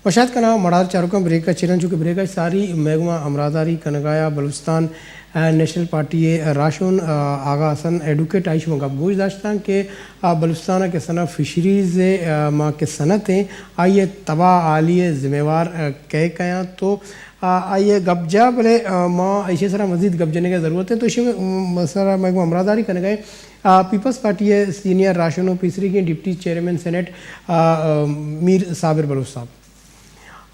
وشات کناں مڑاہ چاروکاں، بریک ءَ چیراں، چونکہ بریک ءَ ساری مئے گوما ہمراہداری کنگ ءَ یا بلوچستان، آ، نیشنل پارٹی ءِ راہشون، آ، آغا حسن ایڈوکیٹ، آئی شما گپ گوش داشتاں کہ، آ، بلوچستان ءَ کسنا فشریز ءِ، آ، ما کہ صنعت ایں، آئی ءِ تباہ حالی ءِ ذمہ وار، آ، کئے کیاں، تو، آ، آئی ءِ گپ جا، بلے، آ، ما ایشی سرا مزید گپ جنگ ءِ ضرورت ہے۔ تو ایشی سرا مئے گوما ہمراہداری کنگ ءَ، آ، پیپلز پارٹی ءِ سینئر راہشون و پیسریگیں ڈپٹی چیئرمین سینیٹ، آ، آ، میر صابر بلوچ صاحب۔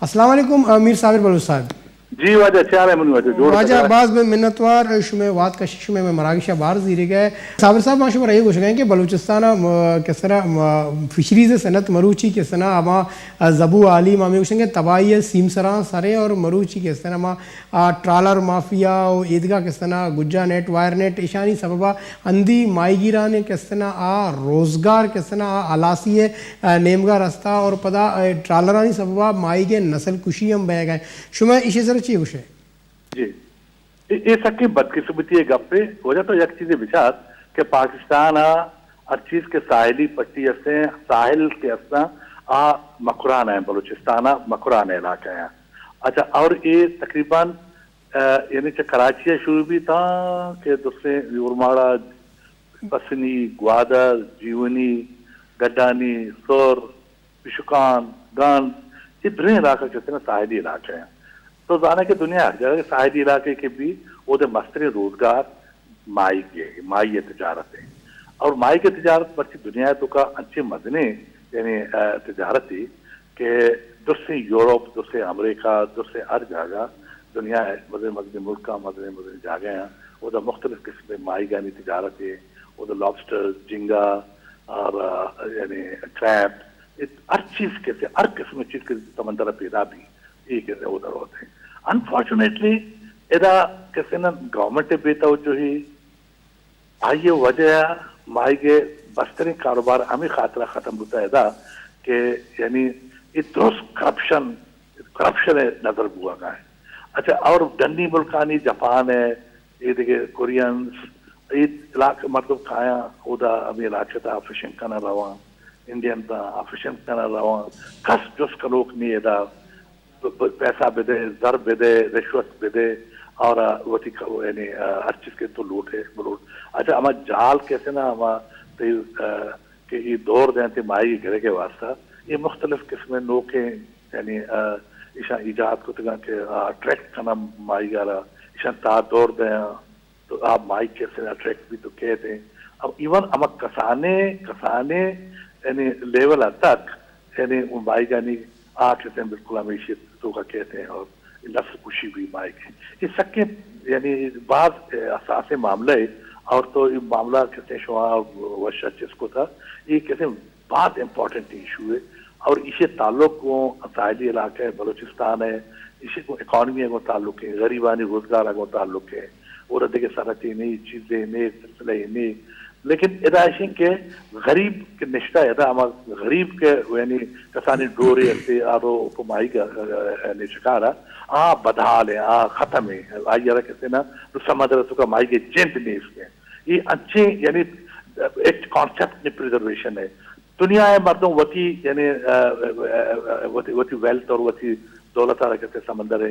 السلام علیکم، آ، میر صابر بلوچ صاحب۔ جی واجہ، چے حال ہے منی واجہ؟ جوڑ واجہ، باز بے منتوار شمے وات کشی، شمے مئے مراگش ءَ بار زیرگ ءَ۔ صابر صاحب، ما شمارا اے گوشگ ءَ ایں کہ بلوچستان ءَ، م-، کس طرح، م-، فشریز ءِ صنعت مروچی کس طرح ہما، آ، زبو عالی ما ہمے گوشگ ءَ ایں کہ تباہی ءِ سیمسراں سر ایں اور مروچی کس طرح ہما، آ، ٹرالر مافیا و ایدگہ کس طرح گجا نیٹ، وائر نیٹ، ایشانی سبب ءَ ہندی ماہیگیرانی کس طرح آ روزگار کس طرح آ ہلاسی ءِ، آ، نیمگ ءَ رستہ اور پدا، آ، ٹرالرانی سبب ءَ ماہیگ ءِ نسل کشی ہم بئیگ ءَ۔ شما ایشی سر چی گوش ئے؟ جی، اے، اے سکیں بدقسمتی ءِ گپے۔ واجہ تو یک چیزے بچار کہ پاکستان ءَ ہر چیز کہ ساحلی پٹی ہستیں، ساحل کہ ہستاں، آ مکران ہیں، بلوچستان ءَ مکران علاقہ ہیں۔ اچھا، اور اے تقریباً، آ، یعنی چہ کراچی ءَ شروع بیت تاں کہ درسیں یورماڑا، پسنی، گوادر، جیونی، گڈانی، سر، پشکان، گنز، اے دریں علاقہ کس طرح ساحلی علاقہ ہیں۔ تو زانے کہ دنیا ہر جگہ ساحلی علاقے کہ بی، اودے مستریں روزگار ماہیگ ءِ، ماہی ءِ تجارت ءِ۔ اور ماہیگ ءِ تجارت مرچی دنیا ءِ توکا انچیں مزنیں، یعنی، آ، تجارتے کہ درسیں یورپ، درسیں امریکہ، درسیں ہر جاگہ دنیا ءِ مزنیں مزنیں ملکاں، مزنیں مزنیں جاگہ آں، اودا مختلف قسم ءِ ماہیگانی تجارت ءِ، اودا لابسٹر، جھینگا اور، آ، یعنی کریب، ہر چیز کسے، ہر قسم ءِ چیز کہ سمندر ءَ پیدا بی، اے کسے اودا روت ایں۔ انفارچونیٹلی ادا کسے نا گورنمنٹ ءِ بے توجہی، آئی ءِ وجہ ءَ ماہیگ ءِ بستریں کاروبار ہمے خاطر ءَ ختم بوتگ ادا کہ یعنی اے درست کرپشن، کرپشن ءِ نظر بوگ ءَ ایں۔ اچھا، اور ڈنی ملکانی، جاپان ءِ، اے دگہ کورینز، اے علاقہ مردم کایاں، اودا ہمے علاقہ تا فشنگ کناں رواں، انڈینز آں، آ فشنگ کناں رواں، کس جست کنوک نی ادا۔ پ-، پ-، پیسہ بدے، زر بدے، رشوت بدے، اور وتی ک-، یعنی، آ، ہر چیز کہ تو لوٹے، بلوٹ۔ اچھا، ہما جال کسے نا، ہما تئی، آ، کہ اے دور دیں تئی ماہی گرگ ءِ واسطہ، اے مختلف قسم ءِ نوکیں، یعنی، آ، ایشاں ایجاد کتگاں کہ، آ، اٹریکٹ کناں ماہیگار ءَ، ایشاں تاہ دور دیاں، تو آ ماہیگ کسے اٹریکٹ بیت تو کیت ایں۔ اب ایون ہما کسانیں، کسانیں، یعنی لیول ءَ تک، یعنی اوں ماہیگانی آ کسے بالکل ہمیشی توکا کیت ایں اور نسل کشی بی ماہیگ ءِ۔ اے سکیں، یعنی باز حساسیں معاملہ ہے اور تو اے معاملہ کسے شما وش ءَ چست کتا، اے کسے باز امپورٹنٹ ایشو ہے اور ایشی تعلق گوں ساحلی علاقہ بلوچستان ہے، ایشی گوں اکانومی گوں تعلق ہے، غریبانی روزگار گوں تعلق ہے، اور دگہ صنعتے نہیں، چیزے نہیں، سلسلہ نہیں۔ لیکن ادا ایشی کہ غریب کہ نشتہ ادا، ہما غریب کہ یعنی کسانی ڈورے ہستے، آرو پہ ماہیگ ءَ، یعنی شکار ءَ، آ بدحال ہے، آ ختم ہے، آئی ءَ را کسے نا، تو سمندر توکا ماہیگ جند نیست ہے۔ اے انچیں، یعنی، ایک کانسیپٹ نی پریزرویشن ہے۔ دنیا ءِ مردم وتی، یعنی، آ، آ، آ، وتی، وتی ویلتھ اور وتی دولت ءَ را کسے سمندر ءِ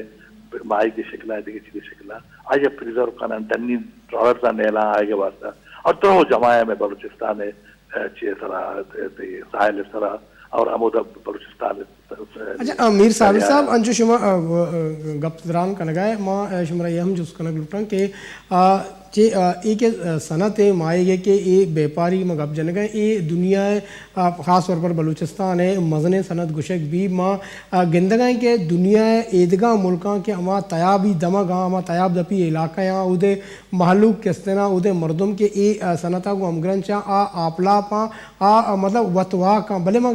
ماہیگ ءِ شکل ءَ، دگہ چیز ءِ شکل ءَ، آئی ءَ پریزرو کنن، ڈنی ٹرالرز ءَ نیلاں آئی ءِ واسطہ۔ اور درو جمایا میں بلوچستان ءِ، آ، چی سرا، آ، ساحل ءِ سرا، اور ہمودا بلوچستان ءِ اچھا، آ، میر صابر صاحب، انچو شما، آ، و-، آ، گپ تران کنگا ہے، ما، آ، شمارا یہ ہم جست کنگ لوٹاں کہ، آ، چے، آ، اے کہ، آ، صنعت ہے ماہیگ ءِ کہ اے بیپاری ما گپ جنگا ہے، اے دنیا ءِ، آ، خاص طور پر بلوچستان ءِ مزنیں صنعت گوشگ بی۔ ما، آ، گندگا ہیں کہ دنیا ءِ ایدگہ ملکاں کہ ہما تیابی دمگاں، ہما تیاب دپی علاقہ آں، اودے مہلوک کستنا، اودے مردم کہ اے، آ، صنعت ءَ گوں ہمگرنچاں، آ آپلاپاں، آ، آ، مطلب وتواکاں۔ بلے ما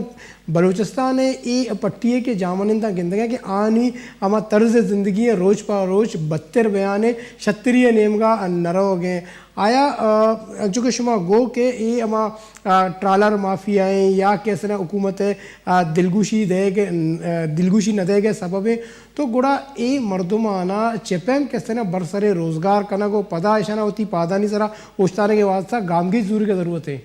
بلوچستان ءِ اے پٹی ءَ کہ جاہمننداں گندگ ءَ کہ آنی ہما طرز زندگی ءَ روچ پہ روچ بدتر بیان ءَ، شتری ءِ نیمگ ءَ نہ روگ ءَ۔ آیا، آ، انچو کہ شما گو کہ اے ہما، آ، ٹرالر مافیا ایں یا کہ اصلاً حکومت ءِ، آ، دلگوشی دئیگ ءِ، آ، دلگوشی نہ دئیگ ءِ سبب ایں، تو گڑا اے مردماناں چہ پیم کہ اصلاً برسر روزگار کنگ ءُ پدا اشاناں وتی پادانی سرا اوشتانگ ءِ واستہ گامگیج زورگ ءِ ضرورت ایں؟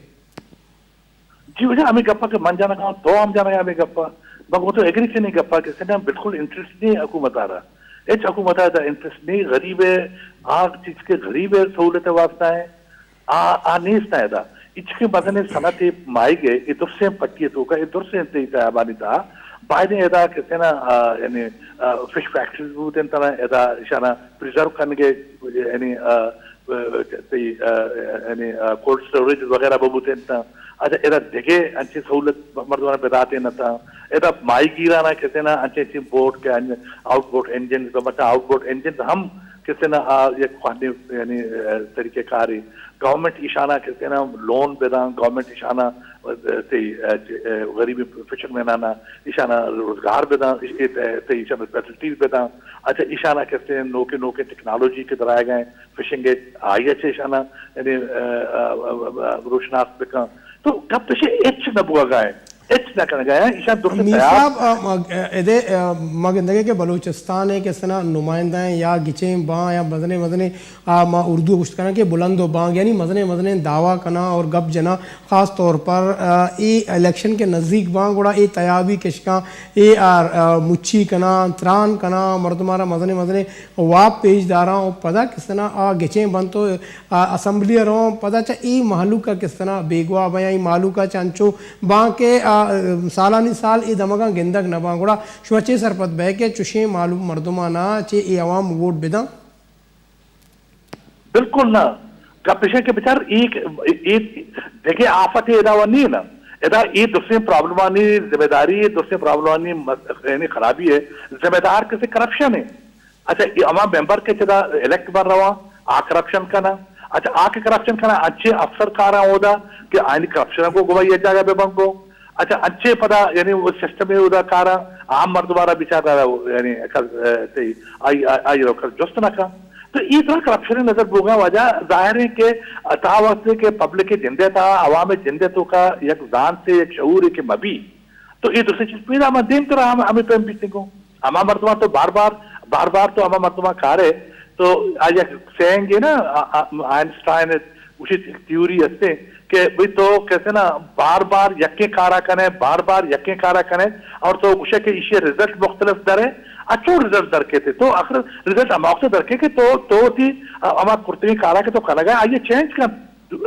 جی واجہ، ہمے گپا کہ من جنگ ءَ آں، تو ہم جنگ ءَ ئے ہمے گپا۔ من گوں تو ایگری کنیں گپا کہ سنگا بالکل انٹرسٹ نی حکومت ءَ را۔ ہچ حکومت ءَ ادا انٹرسٹ نی، غریب ءِ آ چیز کہ غریب ءِ سہولت ءِ واستہ ایں، آ، آ نیست ایں ادا۔ اچ کہ مزنیں صنعت ءِ ماہیگ ءِ، اے درسیں پٹی ءِ توکا، اے درسیں تئی تیابانی تہا، بائدیں ادا کہ سنا، آ، یعنی، آ، فش فیکٹریز بوت انت، ادا اشانا پریزرو کنگ ءِ، یعنی، آ، تئی، آ، یعنی، آ، کولڈ سٹوریج وغیرہ بہ بوت انت۔ اچھا، ادا دگہ انچیں سہولت مردماں بدات نہ اتاں۔ ادا ماہی گیراناں کسے نہ انچیں انچیں بوٹ کہ ان-، آؤٹ بوٹ انجن، تو مثلاً آؤٹ بوٹ انجن ہم کسے نہ آ یک کوہنیں، یعنی، آ، طریقہ کارے۔ گورنمنٹ ایشاناں کسے نہ لون بداں، گورنمنٹ ایشاناں، آ، تئی، آ، چ-، آ، غریب فشرمیناناں ایشاناں روزگار بداں، اے، اے، تئی ایشاناں فیسلٹیز بداں۔ اچھا، ایشاناں کسے نوکیں نوکیں ٹیکنالوجی کہ درائگ ءَ ایں، فشنگ ءِ آئی ءَ چہ ایشاناں، یعنی، آ، آ، آ، آ، روشناس بکن۔ تو گپ ایش ایں ہچ نہ بوگا ایں، ہچ نہ کنگا ایں، ایشاں درست میر تیار۔ صاحب، آ، ما، آ، ادے، آ، ما گندگے کہ بلوچستان ءِ کہ سنا نمائندہ ایں یا گچین باں یا مزنیں مزنیں، آ، ما اردو ءَ گوشت کناں کہ بلند و بانگ، یعنی مزنیں مزنیں دعویٰ کناں اور گپ جناں، خاص طور پر، آ، اے الیکشن کہ نزیک باں گڑا اے تیابی کشکاں، اے آ، آ، مچی کناں، تران کناں، مردماں را مزنیں مزنیں واب پیش داراں و پدا کسنا آ گچین بنت و، آ، اسمبلی ءَ رواں، پدا چہ اے مہلوک ءَ کسنا بیگواہ بیاں، اے مہلوک ءَ چہ انچو باں کہ، آ، سالانی سال اے دمگاں گندگ نہ باں۔ گڑا شما چے سرپد بئے کہ چشیں مہلوک مردماں نا چہ اے عوام ووٹ بداں؟ بالکل نہ۔ گپ ایش ایں کہ بچار اے، اے دگہ آفت ادا و نی نا۔ ادا اے درسیں پرابلمانی ذمہ داری، اے درسیں پرابلمانی مس-، یعنی خرابی ءِ ذمہ دار کسے کرپشن ایں۔ اچھا، اے ہما ممبر کہ چدا الیکٹ بن رواں، آ کرپشن کناں۔ اچھا، آ کہ کرپشن کناں، انچیں افسر کاراں اودا کہ آیانی کرپشن کو گواہی یک جاگہ بہ بنگو۔ اچھا، انچیں پدا، یعنی، وہ سسٹم ءَ اودا کاراں، عام مردم ءَ را بیچارہ را، یعنی، کس، اے، تئی، آئی، آئی، آئی را کس جست نہ کن۔ تو اے طرح کرپشن نظر بوگا واجہ ظاہر ایں کہ تا وقت کہ پبلک جندے تا، عوام جندے توکا یک زانت سے، یک شعور ہے کہ مبی، تو اے درسیں چیز پیدا من دیم ترا ہم، ہمیں پیم بیتیں گوں۔ ہما مردماں تو بار بار، بار بار تو ہما مردماں کارے، تو آ یک سینگ ہے نا، آ-، آ-، آئنسٹائن ءِ گوشی تھیوری ہستے کہ بھئی تو کسے نا بار بار یکیں کارا کنے، بار بار یکیں کارا کنے اور تو گوشے کہ ایشی رزلٹ مختلف درے، اچو رزلٹ در کیتے، تو آخر رزلٹ ہما وقت در کے کہ تو، تو تی ہما کرتگیں کارا کہ تو کنگا آئیے چینج کن،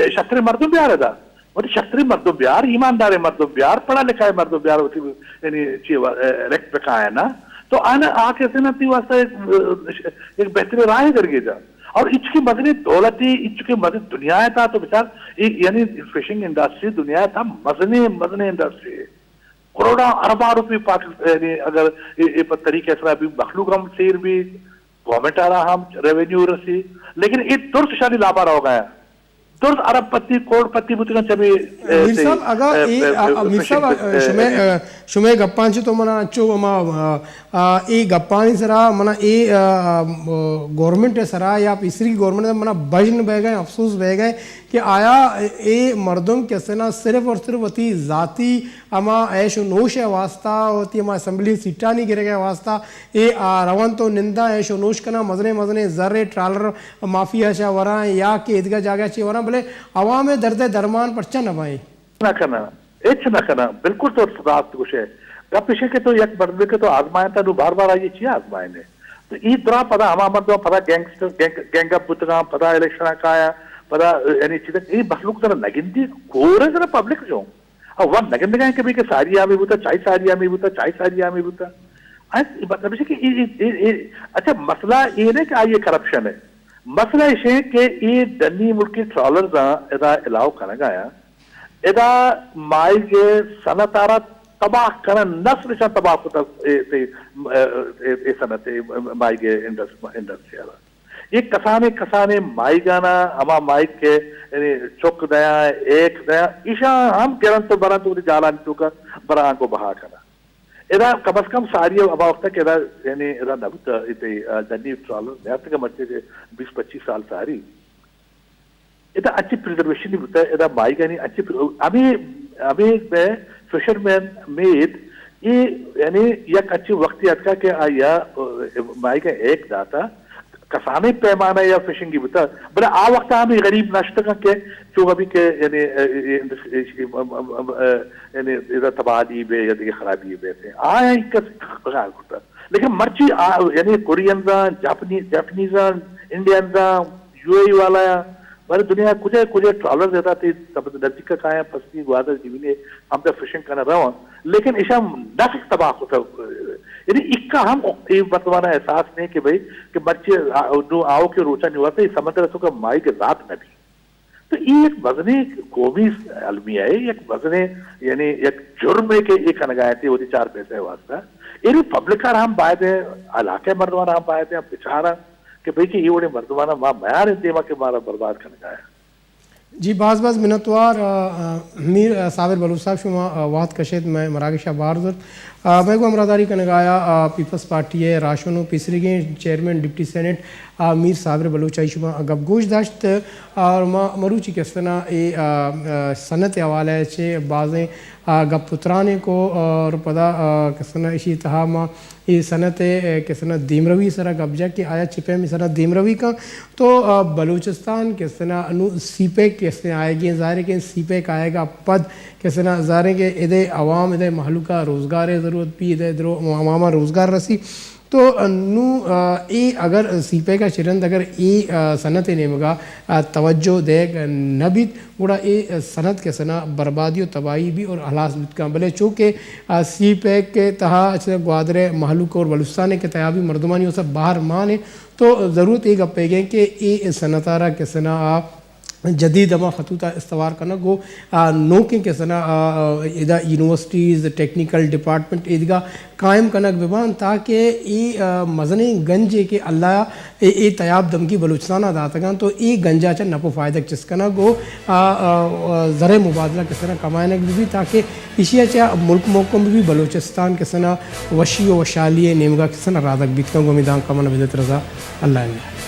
شتریں مردم بیار ادا۔ وتی شتریں مردم بیار، ایمانداریں مردم بیار، پڑھا لکھا مردم بیار، وتی، یعنی، چی و-، الیکٹ بکائے نا۔ تو آنا آ کسے نا تی واسطہ ایک، ایک بہترین راہ درگیجا۔ اور اچ کی مزنی دولتی، اچ کی مزنی دنیا تا تو بچار، اے، یعنی، فشنگ انڈسٹری دنیا تا مزنی، مزنی انڈسٹری ہے۔ کروڑاں ارباں روپی پاکستان، یعنی، اگر اے، اے پر طریقے سرا بھی مخلوق ہم سیر بھی، گورنمنٹ آرا ہم ریونیو رسی، لیکن اے درست شانی لابا روگا ہے۔ درست ارب پتی، کروڑ پتی بوتگاں چہ بی، اے، میر صاحب، اگاں اے، اے، آ، آ، میر صاحب، آ، شمے، آ، شمے گپاں چہ تو منا انچو ہما، آ، آ، اے گپانی سرا منا اے، آ، آ، گورنمنٹ سرا یا پیسری گورنمنٹ سرا منا بژن بہ گئے، افسوس بہ گئے کہ آیا اے مردم کسے نا صرف اور صرف وتی ذاتی ہما عیش و نوش ءِ واسطہ، وتی ہما اسمبلی سیٹانی گرگ ءِ واسطہ اے آ رونت و ننداں، عیش و نوش کناں، مزنیں مزنیں زر ءِ ٹرالر مافیا شا وراں یا کہ ایدگہ جاگہ چے وراں، بلے عوام ءِ درد ءِ درمان پرچا نہ بائیں؟ نہ کناں، ہچ نہ کناں، بالکل تو راست گوشے۔ گپ ایش کہ تو یک مردمے کہ تو آزمائینتا، نو بار بار آئی چی آزمائینے؟ تو ای درا پدا ہما مردم پدا گینگسٹر، گینگ، گینگ اپ بوتگاں، پدا الیکشن کایاں، پدا، یعنی چیز، ای مخلوق ذرا نگندی، کور ذرا پبلک جو۔ او وت نہ گندگا کہ بھئی کہ ساری آمی بوتا، چائی ساری آمی بوتا، چائی ساری آمی بوتا۔ ات مطلب ہے کہ اے، اے، اے، اے، اچھا، مسئلہ اے نہ کہ آئی کرپشن ہے۔ مسئلہ ایش ہے کہ اے ڈنی ملکی ٹرالرز آں ادا الاؤ کنگا یا۔ ادا مائیگ صنعت آرا تباہ کنن، نسل شان تباہ کتا اے، اے، اے، اے صنعت، اے مائیگ انڈس-، انڈسٹری آرا۔ یک کسانیں، کسانیں ماہیگانا، ہما ماہیگ کہ، یعنی، چک دیاں، ایک دیاں، ایشاں ہم گرنت و برنت وتی جالانی توکا، برانکو بہا کناں۔ ادا کم از کم ساری ہما وقت کہ ادا، یعنی ادا نہ بوتا، اتے، آ، ڈنی ٹرالر نیاتکا مرچی کہ بیس پچیس سال ساری۔ ادا انچی پریزرویشن نہیں بوتا، ادا ماہیگانی انچی پر-، ہمیں، ہمیں میں فشرمین میت، یہ یعنی یک انچی وقتی آتکا کہ آیا، آ، ماہیگا ایک داتا، کسانیں پیمانہ یا فشنگی بوتا، بلے آ وقت ہمیں غریب نشتگاں کہ چو ابھی کہ یعنی، آ، آ، آ، یعنی ادا تباہی بے یا دیگہ خرابی بے تھے۔ آیا کس بغیر کرتا۔ لیکن مرچی آ، یعنی کورینزاں، جاپنی-، جاپنیزاں، انڈینزاں، یو اے ای والا، بلے دنیا کجا کجا ٹرالر زیادہ تھی، تب نزدیک کا کایا پستی گوادر جیونے ہم تو فشنگ کرنا رہا۔ لیکن ایشا نسل تباہ ہوتا۔ یعنی اکا ہم اے مردمانہ احساس نہیں کہ بھئی کہ مرچی آ-، نو آؤ کے روچا نہیں ہوتا، یہ سمندر تو کا مائی کے ذات نہ بھی۔ تو یہ ایک مزنیں قومی المیہ ہے، یک مزنیں، یعنی یک جرم ہے کہ یہ کنگا ہے تھی، وہ چار پیسے واسطہ۔ یعنی پبلک آر ہم باید ہیں، علاقے مردمان ہم باید ہیں، بچارا کہ بھئی کہ یہ وڑے مردمان ما میار دیما کہ مارا برباد کنگا ہے۔ جی، باز باز منتوار، آ، آ، میر، آ، صابر بلوچ صاحب، شما، آ، وہد کشیت، مئے مراگش ء بہر زرت۔ آ، مئے گوں ہمراہداری کنگ ء آیا، آ، پیپلز پارٹی ء راہشون و پیسریگیں چیئرمین ڈپٹی سینیٹ، آ، میر صابر بلوچ، آئی شما گپ گوش داشت۔ اور ما مروچی کستنا اے، آ، آ، صنعت ء حوالہ ء چہ بازیں، آ، گپ و ترانے کو اور پدا، آ، کستنا اشی تہا ما اے صنعت ء، آ، کستنا دیمروی سرا گپ جا کہ آیا چہ پیم صنعت دیمروی کن۔ تو، آ، بلوچستان کستنا انو سی پیک کستنا آئیگیں، ظاہر ہے کہ سی پیک آئیگا پد کستنا ظاہر ہے کہ ادے عوام، ادے مہلوکا روزگار ء ضرورت بھی، ادے درو عواما روزگار رسی۔ تو انو، آ، اے اگر سی پیک ء چہ رند اگر اے، آ، صنعت ء نیمگا، آ، توجہ دیگ نہ بیت، گڑا اے صنعت کسنا بربادی و تباہی بھی اور ہلاس بیت کن۔ بلے چونکہ، آ، سی پیک کے تہا اچھا گوادر ء مہلوک اور بلوچستان ء کہ تیابی مردمانی اسا باہر مان ہے، تو ضرورت اے گپے گئے کہ اے صنعت ء را کسنا آ جدید ہما خطوط ء استوار کنگ و، آ، نوکیں کسنا، آ، آ، ادا یونیورسٹیز، ٹیکنیکل ڈپارٹمنٹ ایدگا قائم کنگ بہ باں تاکہ اے، آ، مزنیں گنجے کہ اللہ اے، اے تیاب دمگی بلوچستان ء داتگاں تو اے گنجا چہ نپ و فائدگ چست کنگ و، آ، آ، آ، زر مبادلہ کسنا کمائنگ بہ بی تاکہ ایشی ء چہ ملک محکم بہ بی بلوچستان کسنا وشی و وشحالی ء نیمگا کسنا رادگ بیت کنگ و ہمیں دانکہ من بدت رضا اللہ اللہ۔